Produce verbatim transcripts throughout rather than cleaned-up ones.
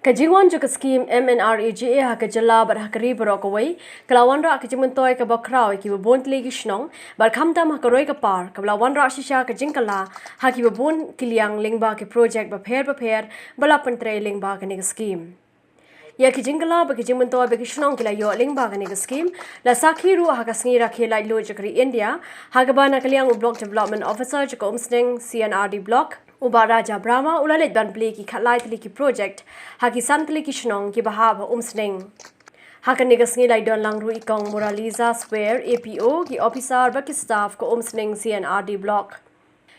Ka jingwan jong ka skhim M N R E G A ha ka jylla bad ha ka ri baroh kawei ka la wanrah ka jingmyntoi kaba khraw ïa kiba bun tylli ki shnong, bad khamtam ha ka roi ka par kaba la wanrah shisha ka jingkylla ha kiba bun ki liang lyngba ki projek bapher bapher ba la pyntrei lyngba kane ka skhim. Ïa ki jingkylla bad ki jingmyntoi ba ki shnong ki la ïoh lyngba kane ka skhim la sakhi ruh ha ka sngi rakhe laitluid jong ka ri India, ha kaba na ka liang u Block Development Officer jong ka Umsning C and R D Block, u Bah Raja Brahma, u la leit ban plie ki khatlai tylli ki projek ha ki san tylli ki shnong kiba hap ha Umsning. Ha kane ka sngi la ïadon lang ruh i Kong Moraliza Swer, A P O, ki officer bad ki staff ka Umsning C and R D Block.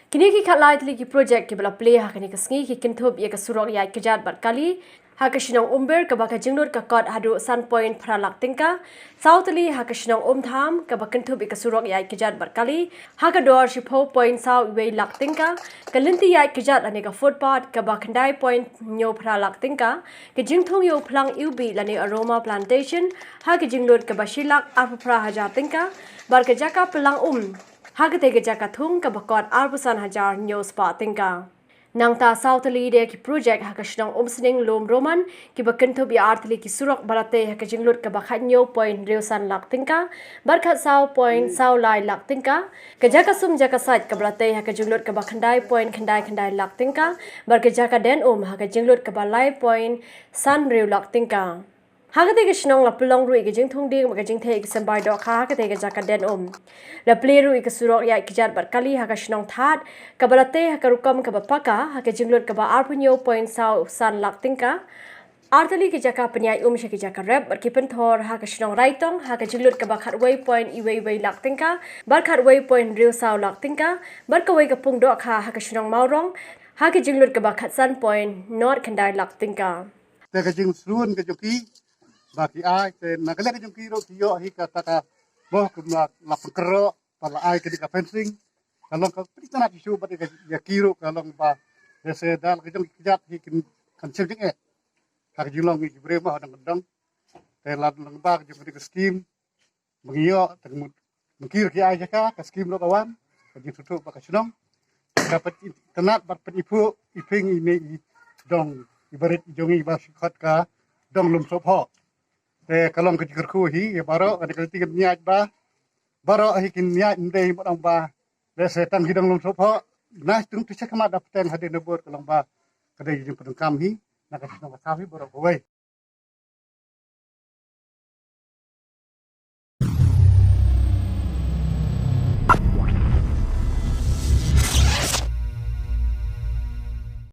Kine ki khatlai tylli ki projek kiba la plie ha kane ka sngi ki kynthup ïa ka surok ïaid kjat bad kali ha ka shnong Umbir, kaba ka jinglut ka kot haduh san point phra lak tyngka, saw tylli ha ka shnong Umtham, kaba kynthup ïa ka surok ïaid kjat bad kali ha ka dor shiphew point saw wei lak tyngka, ka lynti ïaid kjat lane ka footpath kaba khyndai point hynñiew phra lak tyngka, ka jingthung ïa u phlang iwbih lane aroma plantation ha ka jinglut kaba shi lak arphew phra hajar tyngka, bad ka jaka pynlang um ha katei ka jaka thung kaba kot arphew san hajar hynñiew spah tyngka. Nangta saw tylli de ki projek ha ka shnong Umsning Lum Roman, kiba kynthup ïa ar tylli ki surok ba la tei ha ka jinglut kaba khathynñiew point hynriew san lak tyngka, bad khatsaw point saw lai lak tyngka, ka jaka sum jaka sait kaba la tei ha ka jinglut kaba khyndai point khyndai khyndai lak tyngka, bad ka jaka den um ha ka jinglut kaba lai point san hynriew lak tyngka. Ha katei ka shnong la pynlong ruh ïa ka jingthung dieng bad ka jingtheh ïa ka symbai dohkha ha katei ka jaka den um. La plie ruh ïa ka surok ïaid kjat bad kali ha ka shnong Thad, kaba la tei ha ka rukom kaba paka ha ka jinglut kaba arphew hynñiew point saw san lak tyngka. Ar tylli ki jaka pynïaid um sha ki jaka rep bad ki pynthor ha ka shnong Raitong ha ka jinglut kaba khatwei point iwei wei lak tyngka, bad khatwei point hynriew saw lak tyngka, bad kawei ka pung dohkha ha ka shnong Mawrong ha ka jinglut kaba khatsan point nod khyndai lak tyngka. Te ka jingsrun ka jong ki ba ki ai, te na ka liang ka jong ki ruh ki ïoh hi kata ka boh kumba la pynkyroh, ba la ai kane ka fencing. Ka long ka pynïaid shisha bad ïa ki ruh ka long ba, lehse da la ka jong ki kjat hi kin kan shem jingeh ha ka jinglong ki briew ma ha dang dang. Te la long ba ka jong ka skim ba ngi ïoh, te ka mut ba ki ruh ki ai jaka, ka skim ruh ka wan, ka jingthuh ba ka shnong ka pynïaid bad pynïaid i pung i mei i dong i barit i jong i ba shi khot ka dong Lumsohphoh. Te ka long ka jingkyrkhu hi ïa baroh, ka dei ka lynti ka pynïaid ba baroh hi kin ïaid, ym dei ba dang ba lehse tang hi dong Lumsohphoh. Na stung tu sha khmat da pteng hadien nabud, ka long ba ka dei jingpyndonkam hi na ka shnong ka thaw hi baroh kawei.